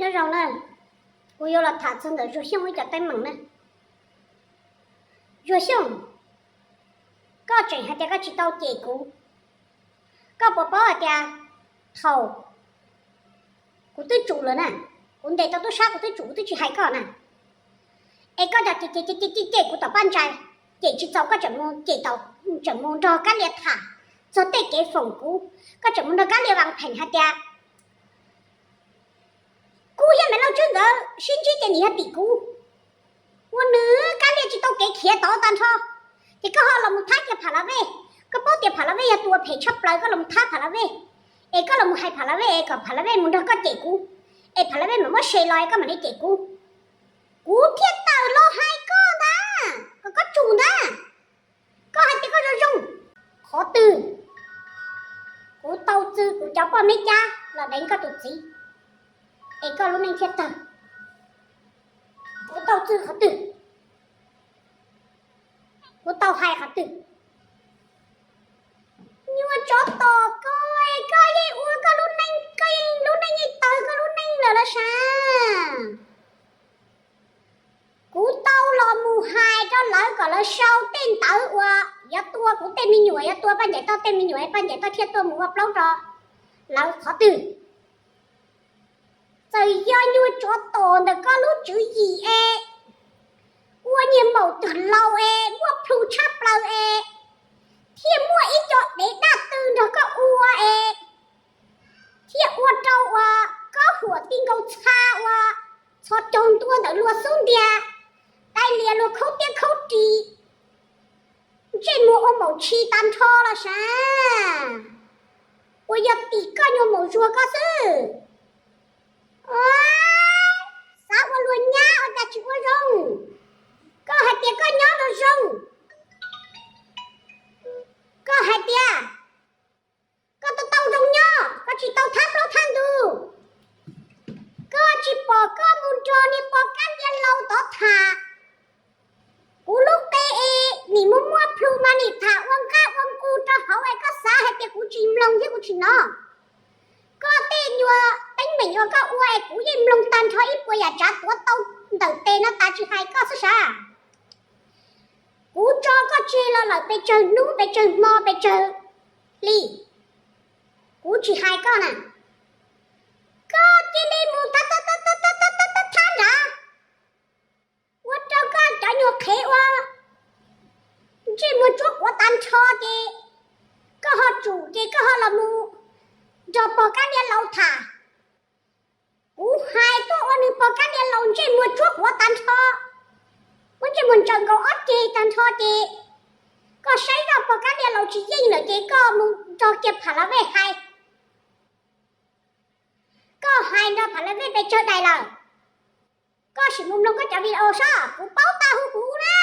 Nyob zoo na, kuv yuav los tham txog ntawm Zuag Xyooj ib cov teeb meem na. Zuag Xyooj, koj tseem hais tias koj tsis tau cem kuv. Koj puas paub hais tias thaum kuv twb tsum lawm na, kuv ntes tau tub sab kuv twb tsum, kuv twb tsis hais koj na. Es koj cem cem cem cem cem kuv tom paj ntsais, cem tsis txaus koj tseem mus cem tau, tseem mus nrog Kab Lia tham txog tej kev foom kuv, koj tseem mus nrog Kab Lia vas pheem hais tias kuv yog Maiv Lauj Tswb nkawd sib ntsib ces nws yog tim kuv. Ua nws Kab Lia tsis tau kev khiav tod tag nrho, ces koj ho los mus thab kiag Pham Las Vej. Koj paub tias Pham Las Vej yog tus ua phem tshaj plaws, koj los mus thab Pham Las Vej, es koj los mus hais Pham Las Vej es kom Pham Las Vej mus nrog koj cem kuv, es Pham Las Vej mam muab se los es koj mam li cem kuv. Kuv thiaj tawm los hais koj ntag, kom koj tsum ntag. Koj hais tias koj zoo zoo. Qhov twg? Kuv tau txwj kuv cov poj me cab los deev koj tus txiv, es koj lub neej thiaj tawg. Kuv tau txwj qhov twg? Kuv tau hais qhov twg? Nyuag tsov tom koj, koj yeej ua koj lub neej, koj yeej lub neej yeej tawg koj lub neej lawm los sav. Kuv tau los mus hais rau lawv kom lawv sau tej ntawv uas yuav tua kuv tej me nyuam, yuav tua Paj Ncaim Toj tej me nyuam, Paj Ncaim Toj thiaj tuaj mus ua plaub rau lawv qhov twg? Txawm yog nyuag tsov tom ntawm koj lub tswv yim es ua niag maum twm laus es muaj plhu tshaj plaws es thiaj muaj ib co dev daj tw nrog koj ua es thiaj ua rau uas koj huam ti nkaus txha uas txhos caug ntua ntawm luag xub ntiag, dai lias luag khaub tiab khaub ris, ntsej muag ua maum tshis tag nrho los sav. Uas yog tim koj nyuag maum Zuag koj xwb. Xav ua luag nyab ua cas tsis ua zoo. Koj hais tias koj nyob zoo zoo, koj hais tias koj tau tau zoo nyob, koj tsis tau thab plaub thab ntug. Koj tsis pom koj mus nrog niag pog Kab Lia laus tod tham. Kuv lub qe es nim muaj muaj plhu mas nim tham ua nqaj ua nqug rau hauv es koj xav hais tias kuv tsis mloog thiab kuv tsis hnov. Koj tej nyuag teeb meem uas koj ua es kuv yeej mloog tag nrho ib puas yam tsav tuav tau ntawm tes no tas tsis hais koj xwb sav. Kuv tso koj tseg los lawm pes tsawg hnub pes tsawg hmo pes tsawg hli, kuv tsis hais koj na. Koj cia li mus thab thab thab thab nrad, ua rau koj cov nyuag qhev ua ntsej muag tsuab quav tag nrho ces koj ho tsum ces koj ho los mus nrog pog Kab Lia laus tham. Kuv hais tuaj ua nws pog Kab Lia laus ntsej muag tsuab quav tag nrho, muab ntsej muag ntsaws nkaus ob ceg tag nrho ces koj saib zoj pog Kab Lia laus tsis yeej lawm ces koj mus nrog kiag Pham Las Vej hais. Koj hais nrog Pham Las Vej pes tsawg daim lawm? Koj sim mus mloog koj cov video soj, kuv paub tag huv kuv na,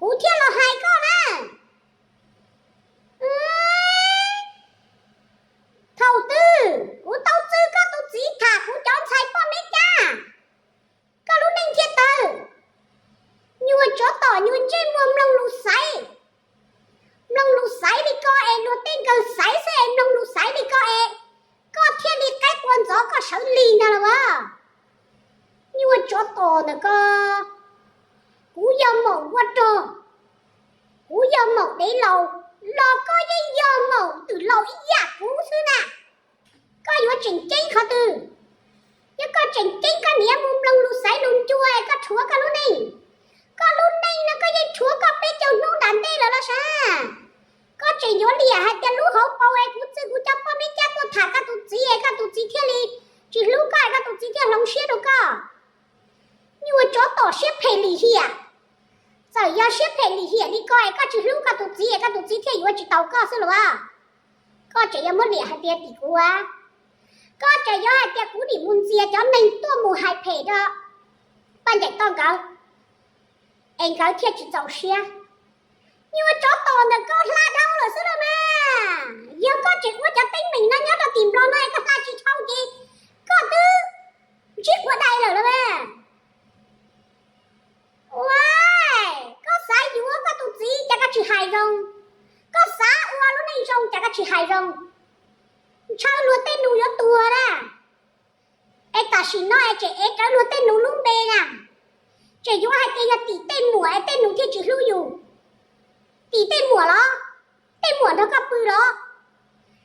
kuv thiaj los hais koj na. Thaum twg kuv tau txwj koj tus txiv tham kuv cov ntxhais poj me cab, koj lub neej thiaj tawg. Nyuag tsov tom nyuag ntsej muag mloog lus xaiv, mloog lus xaiv li ko es luag tej nkawg xaiv xwb es mloog lus xaiv li ko es koj thiaj li qaib qua ntxov koj sawv lig ntag los as. Nyuag tsov tom ntawm koj, kuv yog maum ua rog, kuv yog maum dev laus, los koj yeej yog maum twm laus ib yam kuv xwb na. Koj yuav tseem ceeb qhov twg? Yog koj tseem ceeb koj niam mus mloog lus xaiv lus ncua es koj rhuav koj lub neej. Koj lub neej no koj yeej rhuav koj peb caug hnub nram ntej lawm los sav. Koj tseem yuav liam hais tias lub hauv paus es kuv txwj kuv cov poj me cab tuaj tham koj tus txiv es koj tus txiv thiaj li tsis hlub koj es koj tus txiv thiaj hloov siab rau koj. Nyuag tsov tom siab phem lim hiam. Txawm yog siab phem lim hiam li ko es koj tsis hlub koj tus txiv es koj tus txiv thiaj yuav tsis tau koj xwb los as. Koj tseem yuav muab liam hais tias tim kuv as. Koj tseem yuav hais tias kuv nim mus ntxias cov neeg tuaj mus hais phem rau Paj Ncaim Toj nkawd es nkawd thiaj tsis txaus siab. Nyuag tsov tom ntawm koj hla dhau lawm xwb los mas. Yog koj tseem ua cov teeb meem no nyob rau tim Nplog no es koj hla tsis dhau ces koj twb ntsib quav dais lawm los mas. Ua, koj xav yuav koj tus txiv cas koj tsis hais zoo, koj xav ua lub neej zoo cas koj tsis hais zoo. Ntshaw luag tej nus yuav tuag na. Es tam Tam sim no es tseem ev rawv luag tej nus lub npe na, tseem yuav hais tias yog tim tej muam es tej nus thiaj tsis hlub yus. Tim tej muam los? Tej muam nrog koj pw los?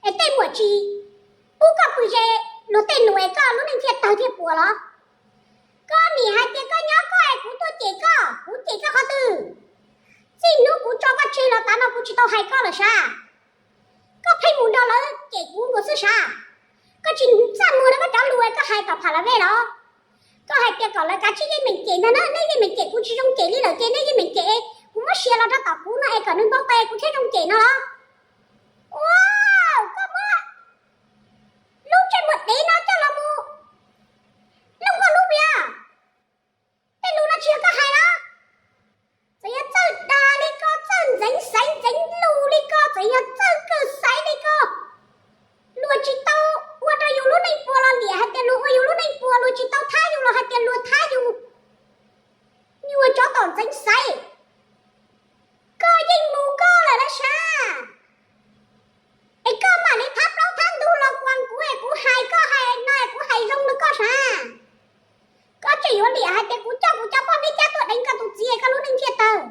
Es tej muam tsis pub koj pw ze luag tej nus es koj lub neej thiaj tawg thiaj puas los? Koj nim hais tias koj nyob koj es kuv tuaj cem koj, kuv cem koj qhov twg? Txij hnub kuv tso koj tseg los tav no kuv tsis tau hais koj lawm sav. Koj pheej mus nrog lawv cem kuv nkaus xwb sav. Koj tsis txaj muag rau koj cov lus es koj hais tom pham la vej los? Koj hais tias kom lawv kav tsij yeej meem cem ntag na, nej yeej meem cem kuv tsis zoo cem li lawm ces nej yeej meem cem, kuv muab sia los rau tom kuv no es kom nws npau taws kuv thiaj zoo cem no los? Ua, koj muab lub ntsej muag dev no coj los mus looj koj lub pias. Tej lus no tsis yog koj hais los? Txawm yog txawj dag li ko, txawj ntxeev xaiv ntxeev lus li ko, txawm yog txawj kawg xaiv li ko, luag tsis tau ua rau yus lub neej puas los liam hais tias luag ua yus lub neej puas, luag tsis tau thab yus los hais tias luag thab yus. Nyuag tsov tom ntxeev xaiv, koj yeej mus koj lawm lauj sav. Es koj mam li thab plaub thab ntug los kuas kuv es kuv hais koj hais no es kuv hais zoo rau koj sav. Koj tseem yuav liam hais tias kuv coj kuv cov poj meb cab tuaj deev koj tus txiv es koj lub neej thiaj tawg.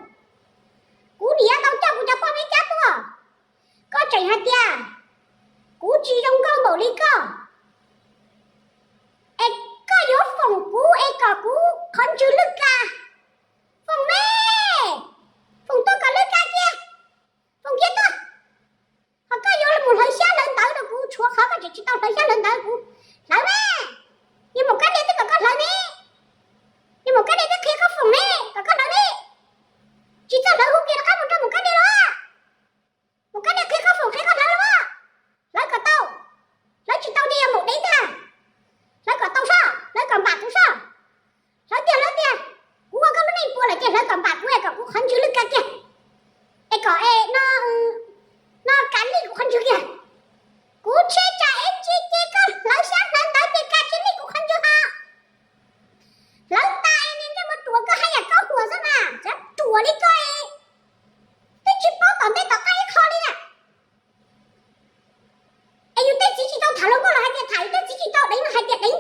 Kuv niam tau coj kuv cov poj meb cab tuaj, koj tseem hais tias kuv tsis zoo nkauj npaum li koj, es koj yuav foom kuv es kom kuv qhov ntswg lwj ka. Foom me, foom tuaj kom lwj ka kiag, foom kiag tuaj. Ho koj yuav mus hlawv xyab hlawv ntawv rau kuv, tshuav qhov koj tseem tsis tau hlawv xyab hlawv ntawv kuv, hlawv me. Yog Maum Kab Lia twb kom koj hlawv me, yog Maum Kab Lia twb qhia koj foom me kom koj hlawv me, tsis txawj hlawv hu kiag rov qab mus rau Maum Kab Lia los? Maum Kab Lia qhia koj foom qhia koj hlawv los? Hlawv kom tau, hlawv tsis tau ces yog maum dev ntag. Hlawv kom tau soj, hlawv kom npam kuv soj. Hlawv tiag hlawv tiag, kuv ua koj lub neej puas lawm ces hlawv kom npam kuv es kom kuv qhov ntswg lwj ka kiag, es kom es no, no kav lij kuv qhov ntswg kiag. Kuv tsheb tsam ev tsis ces koj hlawv xyab hlawv ntawv ces kav tsis lij kuv qhov ntswg ho. Hlawv tas es niag ntsej muag ruam koj haj yam kaub huas xwb mas, txav ruam li koj es twb tsis paub tom ntej tom qab ib qho li na. Es yus tej txiv tsis tau tham hluas nkauj los hais tias tham, yus tej txiv tsis tau deev los hais tias deev,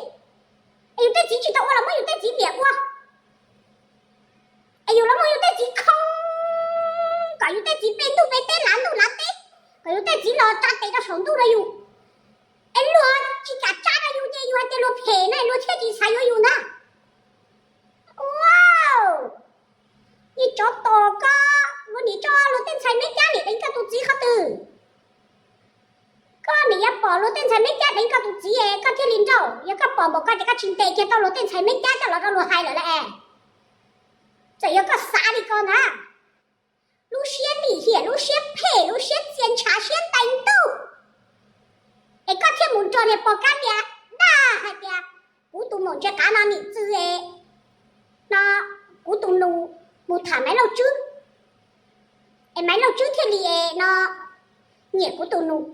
es yus tej txiv tsis tau ua los muab yus tej txiv liam ua, es yus los muab yus tej txiv khoo kom yus tej txiv pe ntuj pe teb lav ntuj lav teb, kom yus tej txiv los tsa tes rau saum ntuj rau yus, es luag tsis kam tsa rau yus ces yus hais tias luag phem na, luag thiaj tsis xav yuav yus ntag. Ua, niag tsov tom koj, luag niam tso luag tej ntxhais meb cab niam deev koj tus txiv qhov twg? Koj niam yuav pom luag tej ntxhais meb cab deev koj tus txiv koj thiaj li nrauj, yog koj pom npaum koj ces koj tsis ntes kiag tau luag tej ntxhais meb cab coj los rau luag hais lawm lauj es. Txawm yog koj xav li ko ntag, lub siab lim hiam, lub siab phem, lub siab txia ntshav, siab ntais ntuj, es koj thiaj mus nrog niag Pov Kab Lia dag hais tias kuv tus maum ntse qav no nim txwv es no kuv tus nus mus tham Maiv Lauj Tswb, es Maiv Lauj Tswb thiaj li es no nyiam kuv tus nus.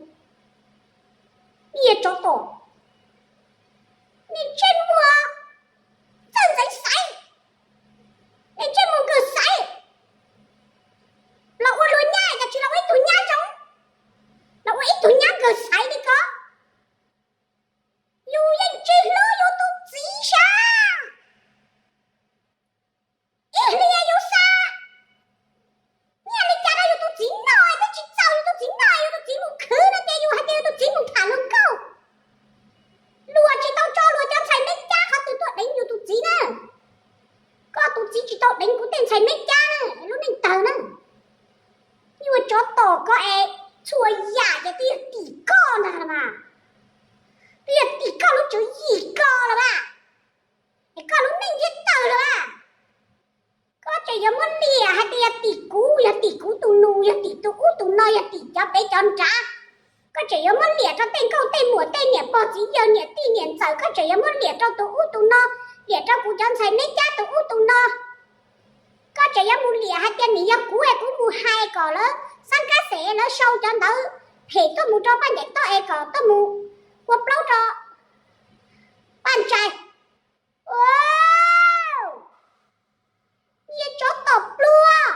Niag tsov tom, niag ntsej muag txawj ntxeev xaiv, niag ntsej muag nkawg xaiv, los ua luag nyab es tsis los ua ib tug nyab zoo, los ua ib tug nyab nkawg xaiv li ko. Yus yeej tsis hlub yus tus txiv sav. Ib hlis yus xav, nyiaj li cas rau yus tus txiv noj twb tsis txaus yus tus txiv noj, yus tus txiv mus khwv no ces yus hais tias yus tus txiv mus tham hluas nkauj. Luag tsis tau tso luag cov ntxhais meb cab qhov twg tuaj deev yus tus txiv na. Koj tus txiv tsis tau deev kuv tej ntxhais meb cab na, lub neej tawg na. Nyuag tsov tom koj es txhua yam ces twb yog tim koj ntag los mas, twb yog tim koj lub tswv yim ko los mas, es koj lub neej thiaj tawg los mas. Koj tseem yuav muab liam hais tias yog tim kuv, yog tim kuv tus nus, yog tim tus ub tus no, yog tim cov pem cov nrad. Koj tseem yuav muab liam rau tej nkauj tej muam, tej niam pog txiv yawg, niam tij niam ntxawm, koj tseem yuav muab liam rau tus ub tus no, liam rau kuv cov ntxhais meb cab tus ub tus no. Koj tseem yuav mus liam hais tias nim yog kuv es kuv mus hais kom lawv xab kab xes lawv sau cov ntawv phem tuaj mus rau Paj Ncaim Toj es kom tuaj mus ua plaub rau Paj Ntsais. Niag tsov tom pluag,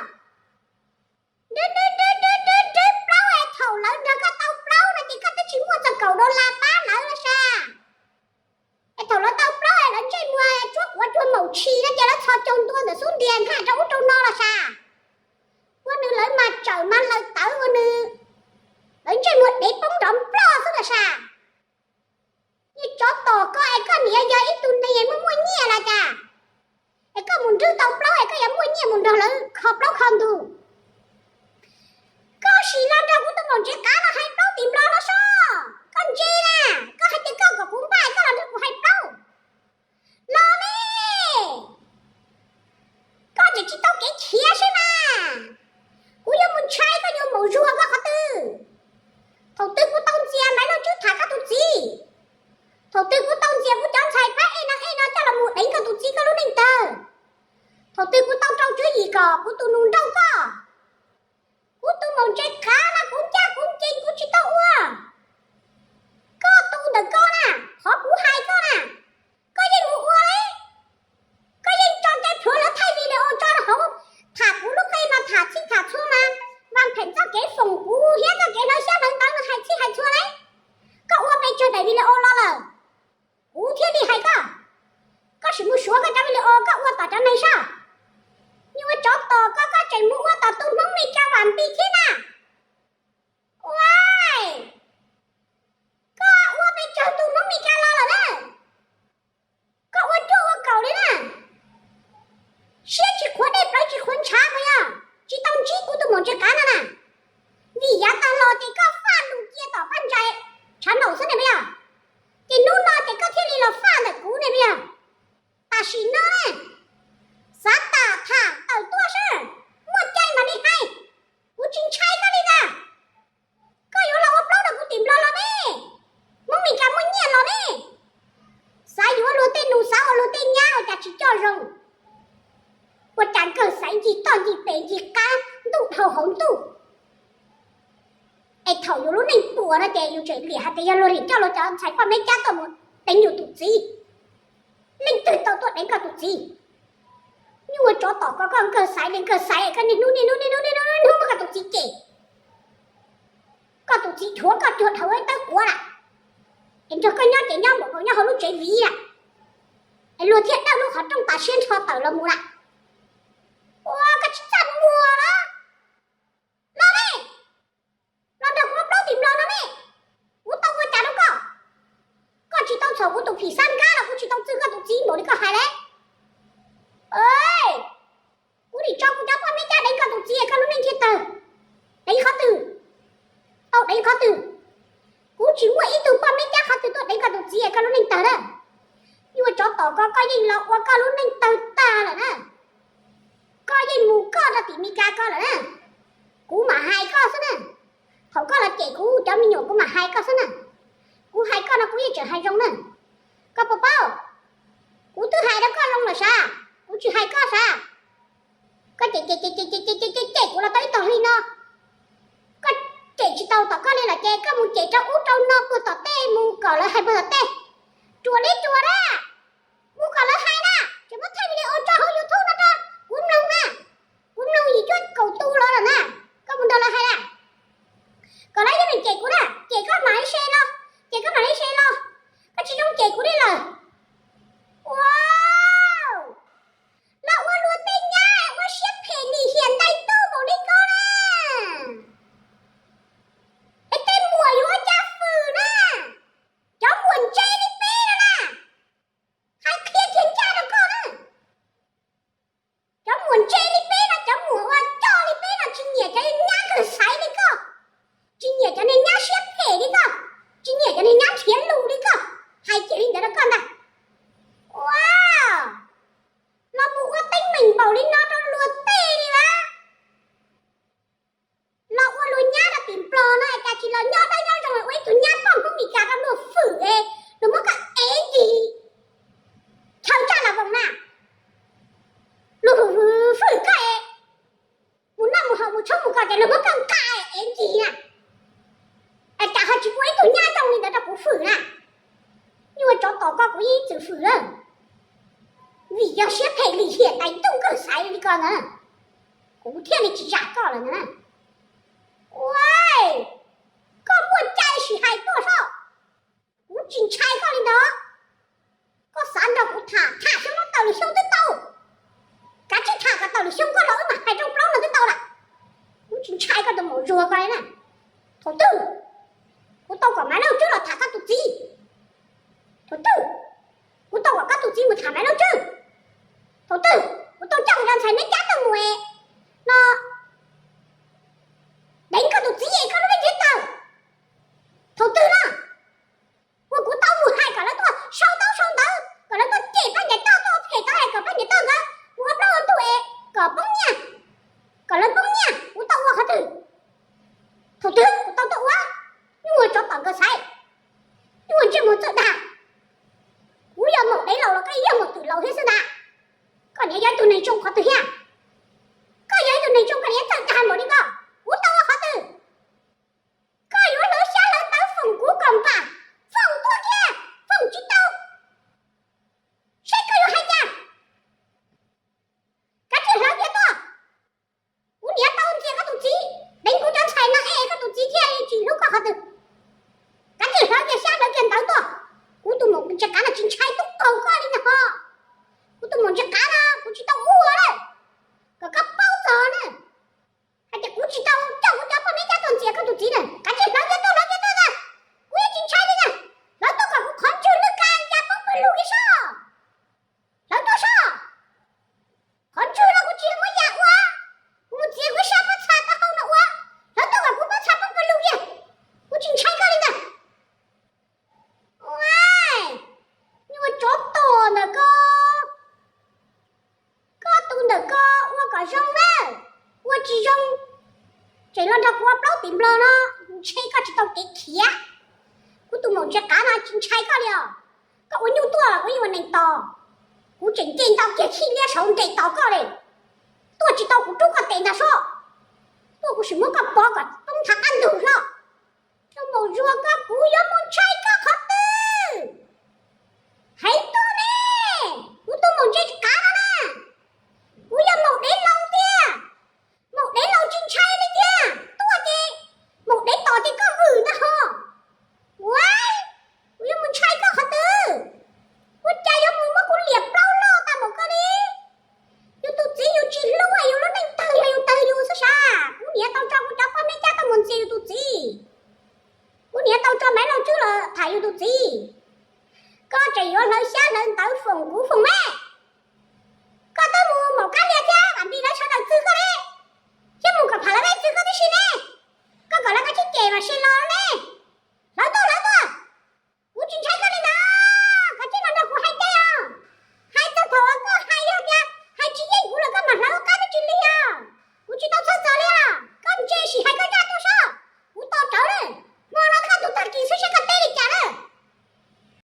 nrwb nrwb nrwb nrwb nrwb plaub es thaum lawv nrog koj tau plaub no ces koj twb tsis muaj txog kaum dollar pab lawv los sas. Es thaum lawv tau plaub es Tshis no ces lawv txhos caug ntua ntawm xub ntiag nkag rau ub rau no los sas. Ua nws lawv mas tsawm mas lawv tawv ua nws, lawv ntsej muag dev poob nrov nploj xwb los sas. Niag tsov tom koj es koj niam yog ib tug neeg muaj muaj nyiaj los cas, es koj mus nrwb tau plaub es koj yuav muaj nyiaj mus nrog lawv kho plaub kho ntug. Koj sim los nrog kuv tus maum ntsev qav los hais plaub tim nplog no soj. Koj ntse na, koj hais tias koj kom kuv npaj koj los nrog kuv hais plaub los ne. Koj tseem tsis tau kev khiav seb mas, kuv yuav mus ntshai koj yuav mus zuag koj qhov twg. Thaum twg kuv tau ntxias Maiv Lauj Tswb tham koj tus txiv, thaum twg kuv tau ntxias kuv cov ntxhais phab ej no ej no coj los mus deev koj tus txiv koj lub neej tawg, thaum twg kuv tau rau tswv yim kom kuv tus nus nrauj koj, kuv tus maum ntsev qav no kuv ncaj kuv ncees kuv tsis tau ua. Koj tus ntawm koj na, qhov kuv hais koj na, koj yeej mus ua li. Koj yeej tso cai plhuav lawv thaij video tso rau hauv, tham kuv lub qe mas tham txhij tham txhua mas, vam phem txoj kev foom kuv thiab txoj kev hlawv xyab hlawv ntawv no hais txhij hais txhua li. Koj ua pes tsawg daim video los lawm, kuv thiaj li hais koj. Koj sim mus suav koj cov video koj ua tom cov neeg soj. Nyuag ua tsov tom koj, koj tseem mus ua tom tus Hmoob Meskas vam pis thiab na. Ua, koj ua pes tsawg tus Hmoob Meskas los lawm na. Koj ua cuaj ua kaum li na. Siab tsis qhuav dej plawv tsis qhuav ntshav puas yog? Tsis tau ntsib kuv tus maum ntsev qav no na. Vim yav tag los ces koj faj lus cia tom paj ntsais tshav ntaum xwb ne puas yog? Ces hnub no ces koj thiaj li los faj ntawm kuv ne puas yog? Tam sim no xav tham tham tawm tuaj seb, muaj cai mam li hais. Kuv tsis ntshai koj li ntag. Koj yuav los ua plaub rau kuv tim nplog los ne, Hmoob Meskas muaj nyiaj los ne. Xav yuav luag tej nus xav ua luag tej nyab ua cas tsis coj zoo. Ua cas nkawg xaiv ncig toj ncig pes ncig qab ntuj dhau hauv ntuj. Es thaum yus lub neej puas no ces yus tseem liam hais tias yog luag nim coj luag cov ntxhais poj meb cab tuaj mus deev yus tus txiv. Leej twg tau tuaj deev koj tus txiv? Nyuj ua tsov tom koj, koj nkawg xaiv li nkawg xaiv, koj niaj hnub niaj hnub niaj hnub niaj hnub muab koj tus txiv cem. Koj tus txiv dhuav koj cuag dhau ib tawb quav lawm, es nrog koj nyob ces nyob npaum nkaus nyob hauv lub tsev viv lawm, es luag thiaj dawj lub qhov rooj tas siab nrho tawm los mus lawm. Ua koj tsis txaj muag los, los ne, los nrog kuv ua plaub tim nplog no ne. Kuv tau ua cas rau koj? Koj tsis tau txhaum kuv tus phim xab nkab los kuv tsis tau txwj koj tus txiv npaum li koj hais li. Kuv nim tso kuv cov poj meb cab deev koj tus txiv koj lub neej thiaj tawg. Deev qhov twg? Tau deev qhov twg? Kuv tsis muaj ib tug poj meb cab qhov twg tuaj deev koj tus txiv koj lub neej tawg na. Nyuj ua tsov tom koj, koj yeej los ua koj lub neej tawg tag lawm na. Koj yeej mus koj rau tim Meskas koj lawm na. Kuv mam hais koj xwb na. Thaum koj los cem kuv cov me nyuam kuv mam hais koj xwb na. Kuv hais koj no kuv yeej tseem hais zoo na. Koj puas paub? Kuv twb hais rau koj zoo lawm sav, kuv tsis hais koj sav. Koj cem cem cem cem cem cem cem kuv los tau ib tog hli no. Koj cem tsis tau tom koj li lawm ces koj mus cem rau ub rau no puag tom tej mus kom lawv hais puag tom tej. Ruam li ruam na, mus kom lawv hais na, tseem muab thaij video tso hauv YouTube no rau kuv mloog na. Kuv mloog yim cuaj kaum tus los lawm na, koj mus nrog lawv hais na. Kom lawv yeej meem cem kuv na, cem koj mam li se los, cem koj mam li se los, koj tsis zoo cem kuv li lawm. Ua, los ua luag tej nyab ua siab phem lim hiam ntais ntuj npaum li koj na. Es tej muam yuav ua cas fwm na, cov muam ntse li peb no na, hais qhia kiag ncaj rau koj na. Cov muam ntse li peb no, cov muam ua coj li peb no tsis nyiam cov nyab kawg xaiv li koj, tsis nyiam cov niag nyab siab phem li koj, tsis nyiam cov niag nyab nrhiav lus li koj. Hais kiag li ntawd rau koj ntag. Ua, los mus ua teeb meem npaum li no rau luag tej li lawm. Los ua luag nyab rau tim nplog no es cas tsis los nyob dawb nyob zoo ua ib tug nyab poj Hmoob Meskas rau luag fwm es luag muab koj ev ncig chaw ntsaj las voos na. Luag fwm koj es mus noj mus haus mus tshoob mus kos ces luag muab koj nqa ev ncig na. Es cas ho tsis ua ib tug nyab zoo li ntawd rau kuv fwm na. Nyuj ua tsov tom koj kuv yeej ib txwm fwm lawm. Vim yog siab phem lim hiam ntais ntuj kawg xaiv li koj ntag, kuv thiaj li tsis zam koj lawm ntag na. Ua, koj muaj cai sim hais tuaj soj, kuv tsis ntshai koj li ntawd. Koj xav nrog kuv tham, tham xyoo no tawm lwm xyoo twb tau. Thaum twg kuv tau kom Maiv Lauj Tswb los tham koj tus txiv? Thaum twg kuv tau kom koj tus txiv mus tham Maiv Lauj Tswb? Thaum twg kuv tau coj nws cov ntxhais Meb Cab tuaj mus es no deev koj tus txiv es koj lub neej ntsiag tawg? Thaum twg no uas kuv tau mus hais kom lawv tuaj sau ntaub sau ntawv, kom lawv tuaj cem Paj Ncaim Toj, tuaj phem tau hais kom Paj Ncaim Toj nkawd ua plaub ua ntug es kom poob nyiaj, kom lawv poob nyiaj, kuv tau ua qhov twg? Thaum twg kuv tau tuaj ua? Nyuaj tsov tom nkawd xaiv, nyuaj ntsej muag txawj dag. Kuv yog maum dev laus los koj yog maum twm laus thiab xwb ntag. Koj niam yog ib tug neeg zoo qhov twg thiab? Koj yog ib tug neeg zoo koj niam txawj dag npaum li koj, kuv tau ua qhov twg? Koj yuav hlawv xyab hlawv ntawv foom kuv kom npam, foom tuaj kiag, foom tsis tau, saib koj yuav hais cas. Kav tsij hlawv kiag tuaj. Kuv niam tau ntxias koj tus txiv, deev kuv cov ntxhais no es koj tus txiv thiaj li tsis hlub koj qhov twg. Kav tsij hlawv kiag xyab hlawv kiag ntawv tuaj. Kuv tus maum ntses qav no tsis ntshai tuaj qaug koj li ntag ho. Kuv tus maum ntses qav no kuv tsis tau ua lawm. Kom koj paub txog na, hais tias kuv tsis tau coj kuv cov poj Meb Cab tuaj ntxias koj tus txiv na. Kav tsij hlawv kiag tuaj, hlawv kiag tuaj ntag. Kuv yeej tsis ntshai li ntag. Hlawv tuaj kom kuv qhov ntswg lwj ka ya poob pawg lug kiag soj. Hlawv tuaj soj. Qhov ntswg no kuv tsis muaj yam ua, kuv mus txiav kuv sab pob txha taub hau no ua. Hlawv tuaj kom kuv pob txha poob pawg lug kiag, kuv tsis ntshai koj li ntag. Ua, nyuaj tsov tom ntawm koj, koj tus ntawm koj ua kom zoo na, ua tsis zoo tseem los nrog kuv ua plaub tim nplog no, ntshe koj tsis tau kev khiav. Kuv tus maum ntses qav no tsis ntshai koj li os. Koj ua nyuj tuaj los kuv yeej ua nees tos. Kuv tseem nce nto kiag chij liab saud nres tos koj li. Tuaj tsis tau kuv rub koj tes ntag soj. Tuaj kuv sim muab koj pov kom poob thav qab ntug hlo. Tus maum zuag koj, kuv yuav mus ntshai koj qhov twg? Heev tuaj ne, kuv tus maum ntses qav no na, kuv yog maum dev laus tiag. Maum dev laus tsis ntshai li tiag, tuaj ces maum dev tos ces koj vwm ntag ho. Ua, kuv yuav mus ntshai koj qhov twg? Ua cas yuav mus muab kuv liam plaub loj tag npaum koj li? Yus tus txiv yus tsis hlub, yus lub neej tawg yog yus tawg yus xwb sav. Kuv niam tau tso kuv cov poj Meb Cab tuaj mus ntxias yus tus txiv. Kuv niam tau tso Maiv Lauj Tswb los tham yus tus txiv. Koj tseem yuav hlawv xyab hlawv ntawv foom kuv foom me.